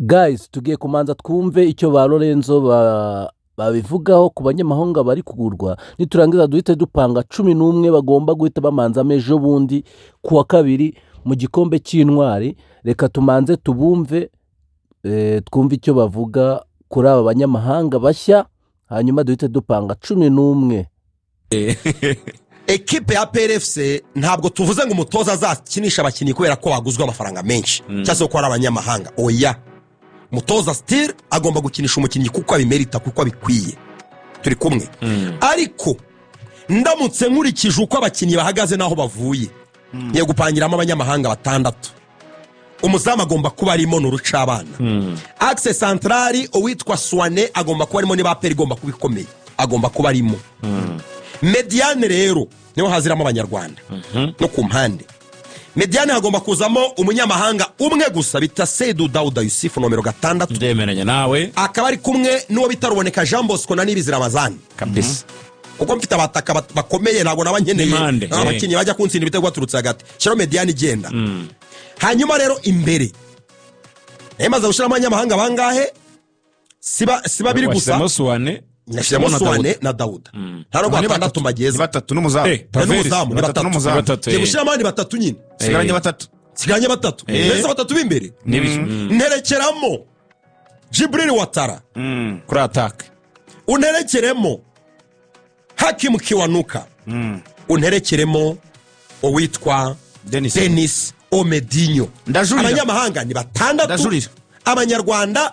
Guys, tugiye kumanza twumve icyo ba Lorenzo babivugaho ku banyamahanga bari kugurwa. Niturangiza duhite dupanga 11 bagomba guhita bamanzamo ejo bundi ku wa kabiri mu gikombe cy'intwari. Reka tumanze tubumve, twumve icyo bavuga kuri aba banyamahanga bashya, hanyuma duhite dupanga 11. Ekipe ya PRFC, ntabwo tuvuze ngo umutoza azakinisha abakinnyi kubera ko baguzwe amafaranga menshi cyangwa se ko ari abanyamahanga. Oya, umutoza still agomba gukinisha umukinnyi kuko abimerita, kuko abikwiye. Turi kumwe? Ariko ndamutse nkurikije uko abakinnyi bahagaze n'aho bavuye, ngiye gupangiramo abanyamahanga batandatu. Umuzamu agomba kuba arimo, ni urucabana. Axe central, uwitwa Swane agomba kuba arimo. Niba APR igomba kuba ikomeye, agomba kuba arimo. Médiane rero niho haziramo Abanyarwanda no ku mpande. Médiane hagomba kuzamo umunyamahanga umwe gusa bita Sedu Dawuda Yusufu, nomero 6. Ndemeranya nawe. Akaba ari kumwe n'uwo bita Ruboneka Jean Bosco na Nibizi Ramazani. Kabisa. Kuko mfite abataka bakomeye, ntabwo naba nkeneye N'impande, abakinnyi bajya kuntsinda ibitego baturutse hagati. Shyiraho médiane igenda. Hanyuma rero imbere nayo maze gushyiramo abanyamahanga bangahe? Si babiri gusa. Washyizemo Suwane. Nashyiramo na Suwane na Dawuda, nta nubwo Ni batandatu batatu. mbageza. Ni batatu n'umuzamu. N'umuzamu ni Batatu batatu. n'umuzamu. Ni batatu. Ngiye gushyiramo abandi batatu nyine. Sigaranye batatu. Nsigaranye batatu mbese, batatu b'imbere. Nibyo. Nterekeramo Jibril Watara Kuri attaque. Unterekeremo Hakimu Kiwanuka, unterekeremo uwitwa Denis. Denis Omedinyo. Ndajurira. Abanyamahanga ni batandatu, Ndajurira. Abanyarwanda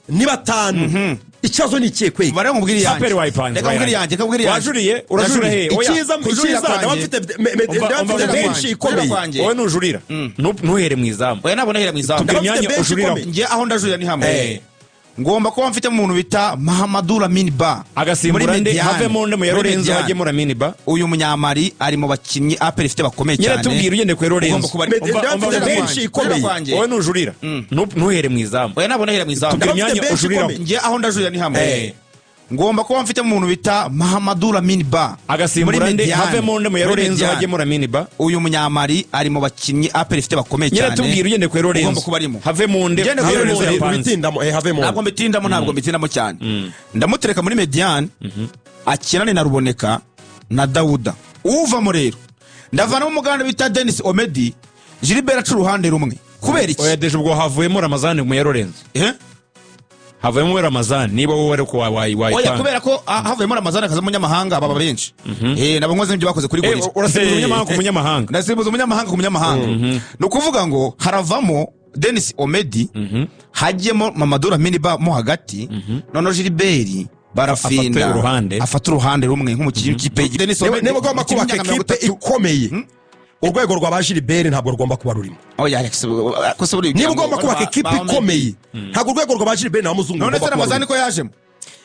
ni batanu. Ikibazo ni ikihe kweli? Bare nkubwire iyanjye. APR wayipanze. Reka nkubwire iyanjye, reka nkubwire iyanjye. Wajuriye? Urajurira he? Oya. Icyiza Kujurira icyiza ndaba kwanjye. mfite Umva- ndaba umva mfite benshi benshi ikomeye. Kwanjye. Wowe nujurira, ntuhere mu izamu. Oya, ntabwo nahera mu izamu. Tubwire Ndaba mfite imyanya benshi ujuriraho. ikomeye. Njye aho ndajurira ni hamwe. Ngomba kuba mfite umuntu bita Mahamadou Lamine Ba. Agasimbura Muri nde? Mediane. Havemo nde mu ya Muri Lorenzo, Mediane. hajyemo Lamine Ba? Uyu munyamari ari mu bakinnyi APR ifite bakomeye Nyine cyane. tubwire ugendeye kuri Lorenzo. Ugomba kuba ari- Ndaba mfite Umva- benshi ikomeye. Kwanjye. Wowe nujurira, ntuhere mu izamu. Oya, ntabwo nahera mu izamu. Tubwire Ndaba mfite imyanya benshi ujuriraho. ikomeye. Njye aho ndajurira ni hamwe. Ngomba kuba mfite umuntu bita Mahamadou Lamine Ba. Agasimbura Muri nde? Mediane. Havemo nde mu ya Muri Lorenzo, Mediane. hajyemo Lamine Ba? Uyu munyamari ari mu bakinnyi APR ifite bakomeye Nyine cyane. tubwire ugendeye kuri Lorenzo. Ugomba kuba arimo. Havemo nde? Ngende kuri Havemo Lorenzo. nde yapanze? Ubitindamo, havemo. Ntabwo mbitindamo, ntabwo mbitindamo cyane. Ndamutereka muri médiane akinane na Ruboneka na Dawuda. Uvamo rero, ndavanamo umuganda bita Denis Omedi, Gilbert aca uruhande rumwe. Kubera iki? Oya, déjà ubwo havuyemo Ramazani mu ya Lorenzo. Eh? Havuyemo Ramazani niba wowe ariko Oya, wayipanga. kubera ko havuyemo Ramazani akaza umunyamahanga, baba benshi. Nabo nkoze n'ibyo bakoze kuri Gorilla. Urasimbuza umunyamahanga ku munyamahanga. Ndasimbuza umunyamahanga ku munyamahanga. Ni ukuvuga ngo haravamo Denis Omedi, hajyemo Mamadou Lamine Ba mo hagati, noneho Gilbert barafinda Afate uruhande. Afate uruhande rumwe nk'umukinnyi w'ikipe y'igihugu. Denis Omedi, Niba ugomba umukinnyi kubaka w'imyaka mirongo ekipe itatu. ikomeye, urwego rwa ba Gilbert ntabwo rugomba kuba rurimo. Oya, Alex, ko se buriya Niba ugira ugomba ngo kubaka ekipe ikomeye, ntabwo urwego rwa ba Gilbert na Muzungu None se rugomba kuba Ramazani rurimo. ko yajemo?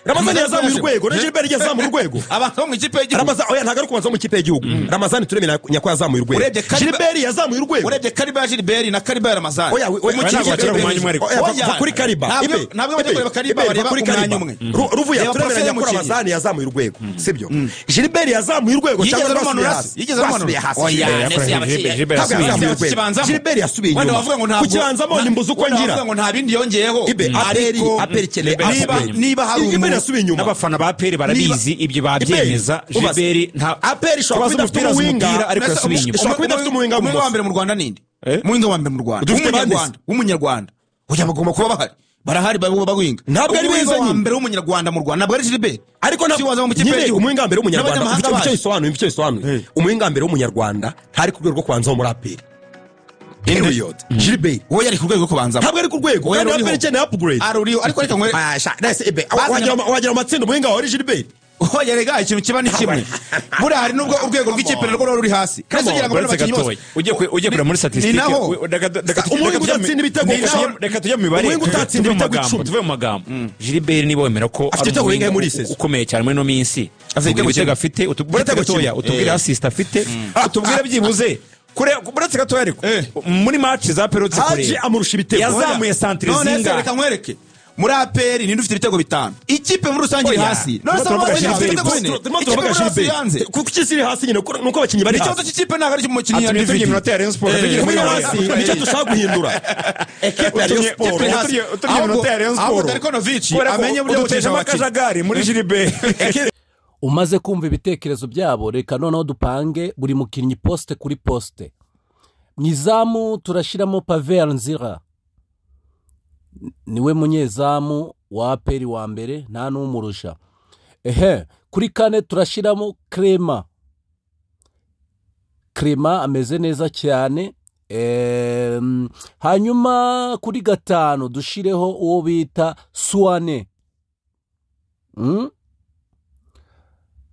Ramazani yazamuye yajemo. urwego, na Gilbert yazamuye urwego. Abantu bo mu ikipe y'igihugu. Ramazani, oya, ntabwo ari kubanza mu ikipe y'igihugu. Ramazani turemera nyako yazamuye urwego. Urebye Gilbert yazamuye urwego. Urebye calibre ya Gilbert na calibre ya Ramazani. Oya, oya, Umukinnyi ntabwo bakina ku mwanya umwe ariko. Oya, va kuri calibre. Ntabwo Ibe, ntabwo bajya Ibe, kureba calibre, Ibe, va bareba kuri umwanya calibre. umwe. Ruvuya Reba turemera profile nyako y'umukinnyi. Ramazani yazamuye urwego, sibyo? Gilbert yazamuye urwego Yigeze cyangwa arumanura rwasubiye se? hasi? Yigeze arumanura? Rwasubiye hasi. Oya, Gilbert. nese yaba Gilbert Ntabwo yasubiye yazamuye inyuma. urwego. Kibanzamo. Gilbert yasubiye Wenda inyuma. wavuga ngo ntabwo Kukibanzamo nimbuze uko wenda ngira. wavuga ngo nta bindi yongeyeho. Ibe, APR Ariko APR ikeneye niba upgrade. niba hari Gilbert umuntu yasubiye inyuma. N'abafana ba APR barabizi, ibyo babyemeza. Ibe, Gilbert nta APR ishobora kubaza kuba idafite umupira, azi umuwinga. umupira, ariko Nese yasubiye inyuma. Ishobora kuba idafite umuwinga umuwinga wa w'ubumoso. mbere mu Rwanda ninde? Eh? Umuwinga wa mbere mu Rwanda Dufite bande se? w'umunyarwanda, w'umunyarwanda. Oya, bagomba kuba bahari, barahari bagwinga. Ntabwo ari Umuwinga beza wa nyine. mbere w'umunyarwanda mu Rwanda ntabwo ari Gilbert. Ariko Si waza mu kipe nyine y'igihugu. umuwinga mbere w'umunyarwanda N'abanyamahanga icyo baje. bisobanuye, icyo bisobanuye, umuwinga mbere w'umunyarwanda ntari ku rwego rwo kubanzaho muri APR, period. Gilbert Wowe yari ku rwego rwo kubanzamo. Ntabwo ari ku rwego. Oya, Kandi ruriho. APR ikeneye upgrade. Aruriho, ariko reka nkwe Ah, sha, nese ibe wagira mu matsinda umuwinga wawe ari Gilbert? Oya, rega ikintu kiba ni kimwe. Buriya hari nubwo urwego rw'ikipe narwo ruba ruri hasi. Kandi ugira ngo bano Uretse bakinnyi bose gatoya, ugiye kureba muri statistique, Ni naho. Umuwinga udatsinda ibitego reka tujye mu mibare. Umuwinga utatsinda Tuve mu ibitego magambo, 10. tuve mu magambo. Gilbert, niba wemera ko Afite ari ibitego bingahe umuwinga muri iyi saison? ukomeye cyane muri ino minsi, Afite tubwire ibitego ibitego kimwe. afite, utubwire Igitego gatoya, kimwe. utubwire assist afite, utubwire byibuze kure. Uretse gatoya ariko, muri match za perutse Haji kureba amurusha ibitego. yazamuye centre None se zingahe? reka nkwereke. Muri APR ninde ufite ibitego 5? Ikipe muri rusange iri Oya. hasi. None se Turimo abo turavuga bakinnyi bafite Gilbert ibitego gusa. 4. Turimo Ikipe turavuga muri hasi Gilbert. hanze. Kuko isi iri hasi nyine nuko abakinnyi bari Ikibazo hasi. cy'ikipe ntabwo ari icy'umukinnyi Atumye tugira ya iminota ya Rayon Sports, tugira Kuba iri muri hasi nicyo dushaka guhindura. Ekipe ya Rayon Sports Utumye- iri hasi. utumye iminota ya Rayon Ahubwo Sports. Darko Novic Kubera ko amenye uburyo udutejemo gukinisha abakinnyi. akajagari muri Gilbert. Umaze kumva ibitekerezo byabo, reka noneho dupange buri mukinnyi poste kuri poste. Mu izamu turashyiramo Pavel Nzira, niwe munyezamu wa APR wa mbere, nta n'umurusha. Ehe, kuri kane turashyiramo Clement. Clement ameze neza cyane. Hanyuma kuri 5 dushireho uwo bita Suwane.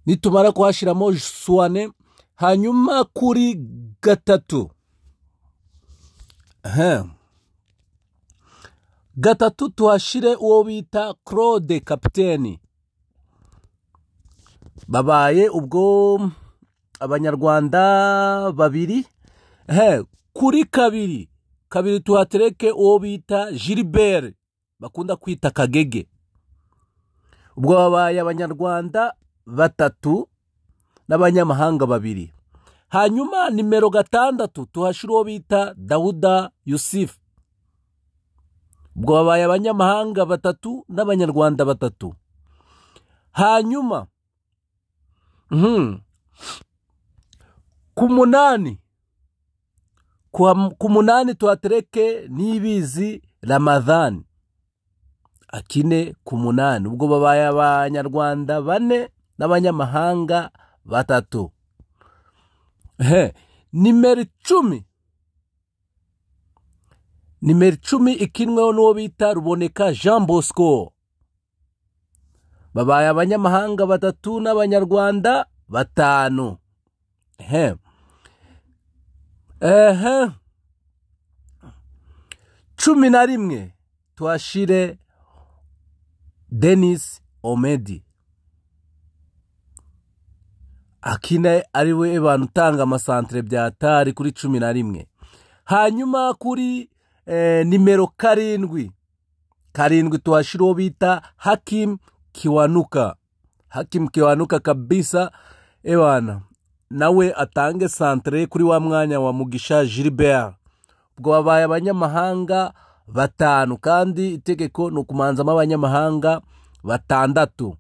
Nitumara kuhashyiramo Suwane, hanyuma kuri 3 3 tuhashire uwo bita Claude kapiteni. Babaye ubwo abanyarwanda 2. Kuri 2 tuhatereke uwo bita Gilbert bakunda kwita Kagege. Ubwo babaye abanyarwanda 3 n'abanyamahanga 2. Hanyuma nimero 6 tuhashira uwo bita Dauda Yusuf. Ubwo babaye abanyamahanga 3 n'abanyarwanda 3. Hanyuma ku 8 tuhatereke Nibizi Ramadhan akine ku 8. Ubwo babaye abanyarwanda 4 n'abanyamahanga 3. Nimero 10. Nimero 10 ikinweho n'uwo bita Ruboneka Jean Bosco. Babaye abanyamahanga 3 n'abanyarwanda 5. 11 tuhashire Denis Omedi akine ariwe abantu utanga amasantere bya tari kuri 11. Hanyuma kuri nimero 7 tuhashira uwo bita Hakim Kiwanuka. Hakim Kiwanuka kabisa ewana nawe atange santere kuri wa mwanya wa Mugisha Gilbert. Ubwo babaye abanyamahanga 5 kandi itegeko ni ukumanzamo abanyamahanga 6.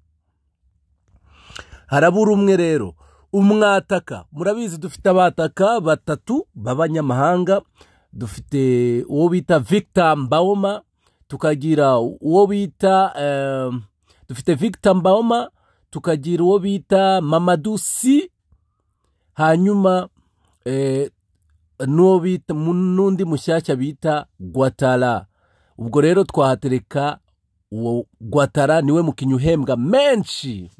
Harabura umwe rero, umwataka. Murabizi dufite abataka 3 b'abanyamahanga. Dufite uwo bita Victor Mbaoma, tukagira uwo bita dufite Victor Mbaoma, tukagira uwo bita Mamadou Sy, hanyuma n'uwo bita n'undi mushyashya bita Guatara. Ubwo rero twahatereka uwo Guatara, niwe mukinnyi uhembwa menshi.